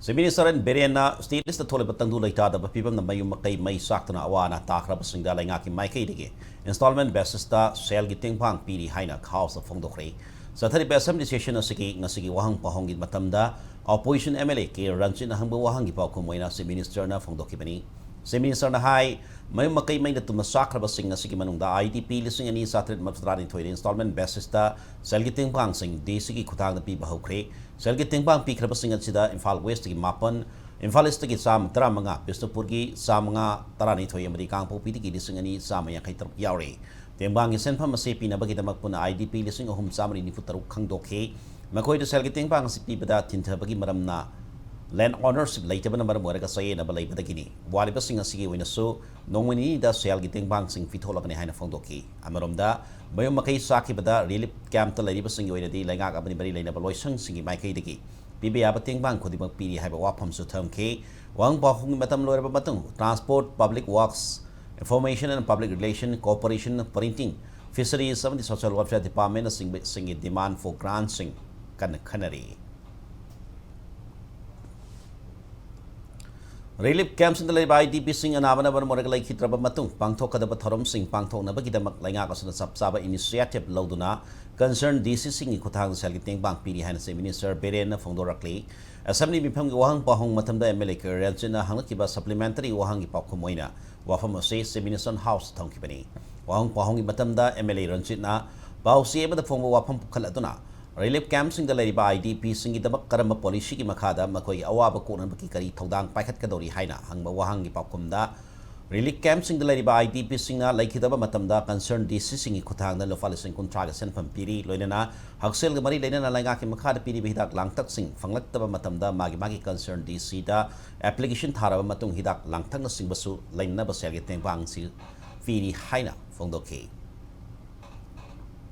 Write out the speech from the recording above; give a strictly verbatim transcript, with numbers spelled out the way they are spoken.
Chief Minister N Birenna state list ꯊꯣꯛꯂꯤꯕ ꯇꯪꯗꯨ ꯂꯩꯇꯥꯗꯕ ꯐꯤꯕꯝꯅ ꯃꯌꯨꯝ ꯃꯀꯩ ꯃꯩ ꯆꯥꯛꯇꯨꯅ ꯑꯋꯥ ꯑꯅꯥ ꯇꯥꯈ꯭ꯔꯕꯁꯤꯡꯗ ꯂꯩꯉꯥꯛꯀꯤ ꯃꯥꯏꯀꯩꯗꯒꯤ installment basisꯇ ꯁꯦꯜꯒꯤ ꯇꯦꯡꯕꯥꯡ ꯄꯤꯔꯤ ꯍꯥꯏꯅ ꯈꯥꯎꯁꯇ ꯐꯣꯡꯗꯣꯛꯈ꯭ꯔꯦ꯫ ꯆꯠꯊꯔꯤꯕ assembly session ꯑꯁꯤꯒꯤ ꯉꯁꯤꯒꯤ ꯋꯥꯍꯪ ꯄꯥꯎꯍꯪꯒꯤ ꯃꯇꯝꯗ opposition MLA ꯀꯦ ꯔꯟꯖꯤꯠꯅ ꯍꯪꯕ ꯋꯥꯍꯪꯒꯤ ꯄꯥꯎꯈꯨꯝ ꯑꯣꯏꯅ Chief Ministerꯅ ꯐꯣꯡꯗꯣꯛꯈꯤꯕꯅꯤ꯫ Chief Ministerꯅ ꯍꯥꯏ, ꯃꯌꯨꯝ ꯃꯀꯩ ꯃꯩꯅ ꯇꯨꯝꯅ ꯆꯥꯛꯈ꯭ꯔꯕꯁꯤꯡ ꯑꯁꯤꯒꯤ ꯃꯅꯨꯡꯗ IDP ꯂꯤꯁꯤꯡ ꯑꯅꯤ ꯆꯥꯇ꯭ꯔꯦꯠ ꯃꯔꯤꯐꯨꯇꯔꯥꯅꯤꯊꯣꯏꯗ installment basisꯇ ꯁꯦꯜꯒꯤ ꯇꯦꯡꯕꯥꯡꯁꯤꯡ DCꯒꯤ ꯈꯨꯠꯊꯥꯡꯗ ꯄꯤꯕ ꯍꯧꯈ꯭ꯔꯦ꯫ ꯁꯦꯜꯒꯤ ꯇꯦꯡꯕꯥꯡ ꯄꯤꯈ꯭ꯔꯕꯁꯤꯡ ꯑꯁꯤꯗ ꯏꯝꯐꯥꯜ Westꯇꯒꯤ ꯃꯥꯄꯟ, ꯏꯝꯐꯥꯜ Eastꯇꯒꯤ ꯆꯥꯝꯃ ꯇꯔꯥꯃꯉꯥ, ꯕꯤꯁꯅꯨꯄꯨꯔꯒꯤ ꯆꯥꯝꯃꯉꯥ ꯇꯔꯥꯅꯤꯊꯣꯏ ꯑꯃꯗꯤ ꯀꯥꯡꯄꯣꯛꯄꯤꯗꯒꯤ ꯂꯤꯁꯤꯡ ꯑꯅꯤ ꯆꯥꯝꯃ ꯌꯥꯡꯈꯩ ꯇꯔꯨꯛ ꯌꯥꯎꯔꯤ꯫ ꯇꯦꯡꯕꯥꯡꯒꯤ ꯁꯦꯟꯐꯝ ꯑꯁꯤ ꯄꯤꯅꯕꯒꯤꯗꯃꯛ ꯄꯨꯟꯅ IDP ꯂꯤꯁꯤꯡ ꯑꯍꯨꯝ ꯆꯥꯝꯃꯔꯤ ꯅꯤꯐꯨ ꯇꯔꯨꯛ ꯈꯪꯗꯣꯛꯈꯤ꯫ ꯃꯈꯣꯏꯗ ꯁꯦꯜꯒꯤ ꯇꯦꯡꯕꯥꯡ ꯑꯁꯤ ꯄꯤꯕꯗ ꯊꯤꯟꯊꯕꯒꯤ ꯃꯔꯝꯅ land ownership ꯂꯩꯇꯕꯅ ꯃꯔꯝ ꯑꯣꯏꯔꯒ ꯆꯌꯦꯠꯅꯕ ꯂꯩꯕꯗꯒꯤꯅꯤ꯫ ꯋꯥꯠꯂꯤꯕꯁꯤꯡ ꯑꯁꯤꯒꯤ ꯑꯣꯏꯅꯁꯨ ꯅꯣꯡꯃ ꯅꯤꯅꯤꯗ ꯁꯦꯜꯒꯤ ꯇꯦꯡꯕꯥꯡꯁꯤꯡ ꯄꯤꯊꯣꯛꯂꯒꯅꯤ ꯍꯥꯏꯅ ꯐꯣꯡꯗꯣꯛꯈꯤ꯫ ꯑꯃꯔꯣꯝꯗ, ꯃꯌꯨꯝ ꯃꯀꯩ ꯆꯥꯛꯈꯤꯕꯗ relief campꯇ ꯂꯩꯔꯤꯕꯁꯤꯡꯒꯤ ꯑꯣꯏꯅꯗꯤ ꯂꯩꯉꯥꯛ ꯑꯃꯗꯤ ꯃꯔꯤ ꯂꯩꯅꯕ ꯂꯣꯏꯁꯪꯁꯤꯡꯒꯤ ꯃꯥꯏꯀꯩꯗꯒꯤ ꯄꯤꯕ ꯌꯥꯕ ꯇꯦꯡꯕꯥꯡ ꯈꯨꯗꯤꯡꯃꯛ ꯄꯤꯔꯤ ꯍꯥꯏꯕ ꯋꯥꯐꯝꯁꯨ ꯊꯝꯈꯤ꯫ ꯋꯥꯍꯪ ꯄꯥꯎꯈꯨꯝꯒꯤ ꯃꯇꯝ ꯂꯣꯏꯔꯕ ꯃꯇꯨꯡ Transport, Public Works, Information and Public Relation, Corporation, Printing, Fisheries ꯑꯃꯗꯤ Social Welfare Departmentꯅꯆꯤꯡꯕꯁꯤꯡꯒꯤ demand for grantꯁꯤꯡ ꯀꯟꯅ ꯈꯟꯅꯔꯤ꯫ Relief campꯁꯤꯡꯗ ꯂꯩꯔꯤꯕ IDPꯁꯤꯡ ꯑꯅꯥꯕꯅ ꯃꯔꯝ ꯑꯣꯏꯔꯒ ꯂꯩꯈꯤꯗ꯭ꯔꯕ ꯃꯇꯨꯡ ꯄꯥꯡꯊꯣꯛꯀꯗꯕ ꯊꯧꯔꯝꯁꯤꯡ ꯄꯥꯡꯊꯣꯛꯅꯕꯒꯤꯗꯃꯛ ꯂꯩꯉꯥꯛ ꯑꯁꯤꯅ ꯆꯞ ꯆꯥꯕ initiative ꯂꯧꯗꯨꯅ concerned DCꯁꯤꯡꯒꯤ ꯈꯨꯠꯊꯥꯡꯗ ꯁꯦꯜꯒꯤ ꯇꯦꯡꯕꯥꯡ ꯄꯤꯔꯤ ꯍꯥꯏꯅ Chief Minister ꯕꯤꯔꯦꯟꯅ ꯐꯣꯡꯗꯣꯔꯛꯂꯤ꯫ Assembly ꯃꯤꯐꯝꯒꯤ ꯋꯥꯍꯪ ꯄꯥꯎꯍꯪ ꯃꯇꯝꯗ MLA ꯀꯦ ꯔꯟꯖꯤꯠꯅ ꯍꯪꯂꯛꯈꯤꯕ supplementary ꯋꯥꯍꯪꯒꯤ ꯄꯥꯎꯈꯨꯝ ꯑꯣꯏꯅ ꯋꯥꯐꯝ ꯑꯁꯤ Chief Minister House ꯊꯝꯈꯤꯕꯅꯤ꯫ ꯋꯥꯍꯪ ꯄꯥꯎꯍꯪꯒꯤ ꯃꯇꯝꯗ MLA ꯔꯟꯖꯤꯠꯅ ꯄꯥꯎꯆꯦ ꯑꯃꯗ ꯐꯣꯡꯕ ꯋꯥꯐꯝ ꯄꯨꯈꯠꯂꯗꯨꯅ relief campꯁꯤꯡꯗ ꯂꯩꯔꯤꯕ IDPꯁꯤꯡꯒꯤꯗꯃꯛ ꯀꯔꯝꯕ policyꯒꯤ ꯃꯈꯥꯗ ꯃꯈꯣꯏꯒꯤ ꯑꯋꯥꯕ ꯀꯣꯛꯅꯕꯒꯤ ꯀꯔꯤ ꯊꯧꯗꯥꯡ ꯄꯥꯏꯈꯠꯀꯗꯧꯔꯤ ꯍꯥꯏꯅ ꯍꯪꯕ ꯋꯥꯍꯪꯒꯤ ꯄꯥꯎꯈꯨꯝꯗ, relief campꯁꯤꯡꯗ ꯂꯩꯔꯤꯕ IDPꯁꯤꯡꯅ ꯂꯩꯈꯤꯗꯕ ꯃꯇꯝꯗ concerned DCꯁꯤꯡꯒꯤ ꯈꯨꯠꯊꯥꯡꯗ ꯂꯨꯄꯥ ꯂꯤꯁꯤꯡ ꯀꯨꯟꯊ꯭ꯔꯥꯒꯤ ꯁꯦꯟꯐꯝ ꯄꯤꯔꯤ꯫ ꯂꯣꯏꯅꯅ ꯍꯛꯁꯦꯜꯒ ꯃꯔꯤ ꯂꯩꯅꯅ ꯂꯩꯉꯥꯛꯀꯤ ꯃꯈꯥꯗ ꯄꯤꯔꯤꯕ ꯍꯤꯗꯥꯛ ꯂꯥꯡꯊꯛꯁꯤꯡ ꯐꯪꯂꯛꯇꯕ ꯃꯇꯝꯗ ꯃꯥꯒꯤ ꯃꯥꯒꯤ concerned DCꯗ application ꯊꯥꯔꯕ ꯃꯇꯨꯡ ꯍꯤꯗꯥꯛ ꯂꯥꯡꯊꯛꯅꯆꯤꯡꯕꯁꯨ ꯂꯩꯅꯅꯕ ꯁꯦꯜꯒꯤ ꯇꯦꯡꯕꯥꯡꯁꯤ ꯄꯤꯔꯤ ꯍꯥꯏꯅ ꯐꯣꯡꯗꯣꯛꯈꯤ꯫